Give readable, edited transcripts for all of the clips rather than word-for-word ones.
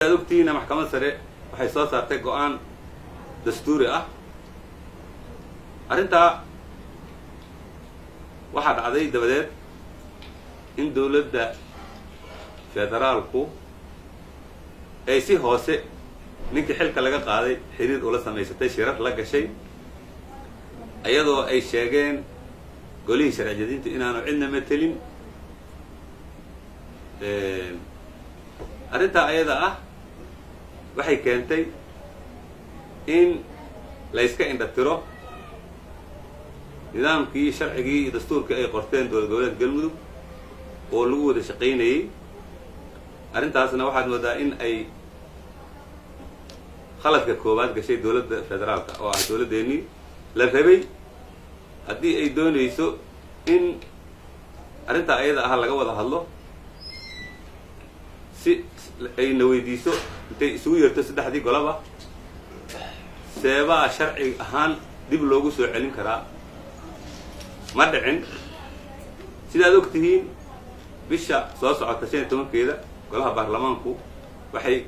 Aad ogtihiina, maxkamadda sare waxay soo saartay go-aan dastuuri ah. Arrintaa waxaa dhacday dabadeed in dowladda federaalku ay si hoose ninkii xilka laga qaaday xiriir ula samaysatay, shirar la gashay, iyadoo ay sheegeen golihii sharci jadintu inaanu cidna matelin. Arrintaa ayada ah waxay keentay in la iska indha tiro nidaamkii, sharcigii iyo dastuurkii ay qorteen dowlad goboleedka Galmudug oo lagu wada shaqaynayey. Arrintaasna waxaad moodaa in ay khaladka koowaad gashay dowladda federaalka, oo ah dowladdeenii la rabay haddii ay doonayso in arrintaa ayada ah laga wada hadlo, si ayna weydiiso intay isugu yeerto saddexdii golaba, seebaa sharci ahaan dib loogu soo celin karaa. Ma dhicin. Sidaad og tihiin, bisha soo socota 15-keeda golaha baarlamaanku waxay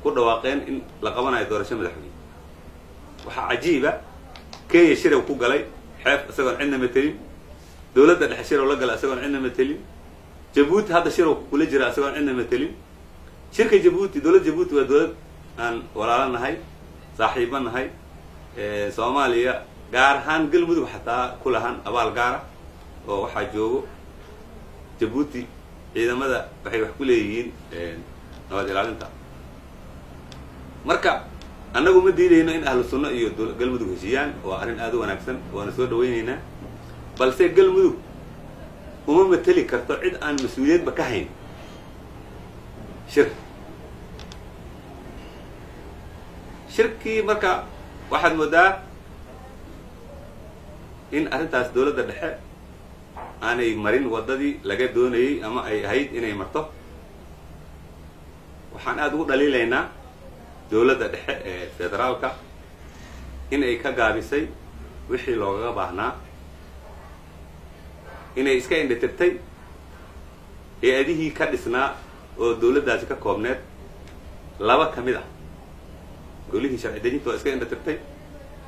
ku dhawaaqeen in la qabanayo doorasho madaxweyne. Waxaa cajiiba, Kenya shirow ku galay xeef isagoon cidna matelin, dowladda dhexe shirow la galay isagoon cidna matelin, Jabuuti hadda shirow kula jira isagoon cidna matelin. Shirka Jabuuti, dowladda Jabuuti waa dowlad aan walaalo nahay, saaxiibo nahay, Soomaaliya gaar ahaan Galmudug xataa ku lahan abaal gaara, oo waxaa joogo Jabuuti ciidamada waxay wax ku leeyihiin nabad ilaalinta. Marka annagu ma diidayno in Ahlu Sunno iyo Galmudug heshiiyaan, waa arrin aada u wanaagsan, waana soo dhawaynaynaa, balse Galmudug uma mateli karto cid aan mas-uuliyadba ka hayn shir shirkii. Marka waxaad moodaa in arrintaas dowladda dhexe aanay marin waddadii laga doonayey ama ay ahayd inay marto. Waxaan aada ugu dhaliilaynaa dowladda dhexe ee federaalka in ay ka gaabisay wixii loogaga baahnaa, inay iska indhatirtay hay-adihii ka dhisnaa oo dowladdaasi ka koobneed laba ka mid ah. Golihii sharci dejinta waa iska indhatirtay,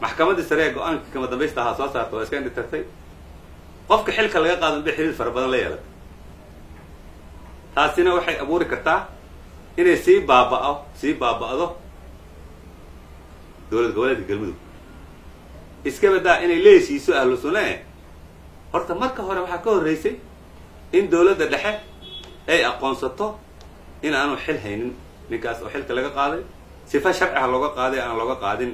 maxkamaddii sare ee go-aankii kama dambaysta ahaa soo saarta waa iska indhatirtay, qofka xilka laga qaado bay xiriir fara badan la yeelatay. Taasina waxay abuuri kartaa inay sii baaba'o, sii baaba'do dowlad goboleedka Galmudug. Iska badaa inay la heshiiso Ahlu Sunna eh, horta marka hore waxaa ka horreysay in dowladda dhexe ay aqoonsato in aanu xil haynin ninkaas oo xilka laga qaaday, sifa sharciha looga qaaday, aan looga qaadin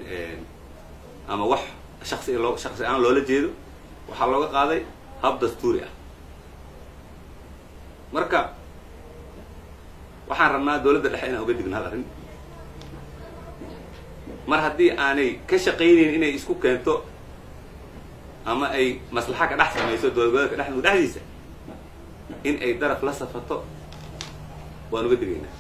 ama wax shaksi loo shaksi aan loola jeedo, waxaa looga qaaday hab dastuuri ah. Marka waxaan rabnaa dowladda dhexe inaan uga digno hal arrin: mar haddii aanay ka shaqaynayn inay isku keento ama ay maslaxa ka dhex samayso dowlad goboleedka dhex dhexdiisa, in ay daraf la safato waan uga digaynaa.